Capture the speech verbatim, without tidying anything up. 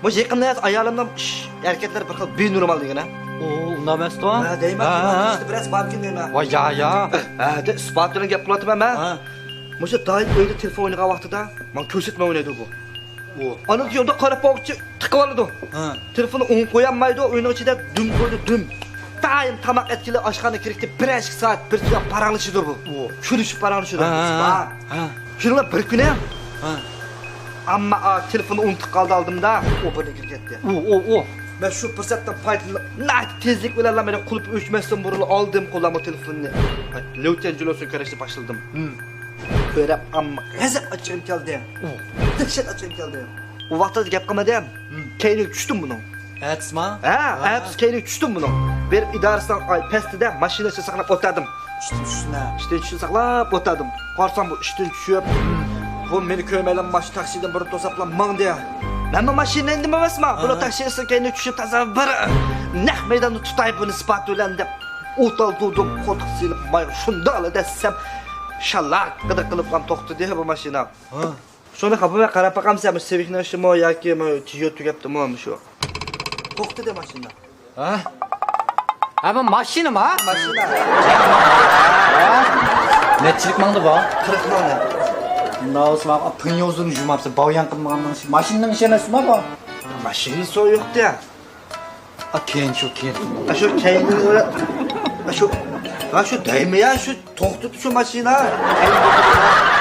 مۇشۇ يېقىندا ئايالىمنىڭ ئىش ھەرىكەتلىرى بىر خىل بىنورمال دېگەن ھە. ئۇ ئۇنداق ئەمەستۇ. ھە دەيمەن، ھە، ھە. ئىشتا بىرەرسى بارمىكىن دەيمەن. ۋاي يا يا. ھە دە، ئىسپات بىلەن گەپ قىلىۋاتىمەن مەن. ھە. مۇشۇ دائىم ئۆيدە تېلېفون ئوينىغان ۋاقتىدا ماڭا كۆرسەتمە ئوينايدۇ بۇ. ئۇ. ئانا يولدا قاراپ باققۇچە تىقىۋالىدۇ. ھە. تېلېفوننى ئوڭۇپ قويالمايدۇ، ئۆينىڭ ئىچىدە دۈم قويىدۇ، دۈم. دائىم تاماق ئەتكىلى ئاشخانا كىرىكتە بىر ئىككى سائەت بىر سائەت پاراڭلىشىدۇ بۇ. ئۇ. كۈلۈشۈپ پاراڭلىشىدۇ. ھە، ھە، ھە. شۇنىڭغا بىر كۈنى ھە. ئەمما ئا، تېلېفوننى ئۇنتۇپ قالدى ئالدىمدا، ئۇ بىرنى كىرىپ كەتتى. ئۇ، ئۇ، ئۇ. مەن شۇ پۇرسەتتىن پايدىلىنىپ، ناھايىتى تېزلىك بىلەن مېنى قۇلۇپ ئۆچمەستىن بۇرۇن ئالدىم قولۇمغا تېلېفوننى. ليۇتيەن جۇلۇسىنى كۆرۈشنى باشلىدىم. ھىم. كۆرۈپ ئەمما غەزەپ ئاچچىقىم كەلدى. ئۇ. دەھشەت ئاچچىقىم كەلدى. ئۇ ۋاقىتتا گەپ قىلمىدىم. ھىم. كەينىگە چۈشتۈم بۇنىڭ. ئەتىسىما؟ ھە، ھە. ئەتىسى كەينىگە چۈشتۈم بۇنىڭ. بېرىپ ئىدارىسىنىڭ پەستىدە ماشىنا ئىچىدە ساقلاپ ئولتۇردۇم. ئىشتىن چۈشسىنە. ئىشتىن چۈشۈپ ساقلاپ ئولتۇردۇم. قارىسام بۇ ئىشتىن چۈشۈپ، بۇ مېنى كۆرمەيلا ماشىنا تاكسىدىن بۇرۇن توساپلا ماڭدى. مەنمۇ ماشىنىنى ئىندىمەي ئەمەسمۇ. ھە. بۇنىڭ تاكسىسىنىڭ كەينىگە چۈشۈپ تازا بىر نەق مەيداندا تۇتاي بۇنى ئىسپات بىلەن دەپ ئولتۇردۇم، قولتۇق سېلىپ مايغا شۇنداقلا دەسسەم شالاق قىدىر قىلىپلا توختىدى بۇ ماشىنا. ھە. شۇنى خاپا قاراپ باقامسەن، مۇشۇ سېۋىكنىڭ ئىشىمۇ ياكى مۇ تېيو تۈگەپتىمۇ مۇشۇ؟ توختىدى ماشىنا. ھە؟ ھە، بۇ ماشىنىما؟ ماشىنا. نەچچىلىك ماڭدى بۇ؟ قىرىق ماڭدى. ناۋسىما پىنيوزۇن جۇماپسە، باۋيان قىلمىغاننىڭ ئىشى. ماشىنىنىڭ ئىشى ئەمەسمۇ بۇ؟ ماشىنىسى يوقتى. ئا، كېيىن شۇ، كېيىن. ئا، شۇ كەينىدىن ئا، شۇ، ئا، شۇ دەيمەن يا، شۇ توختىدى شۇ ماشىنا. كەينىدىن توختىدى.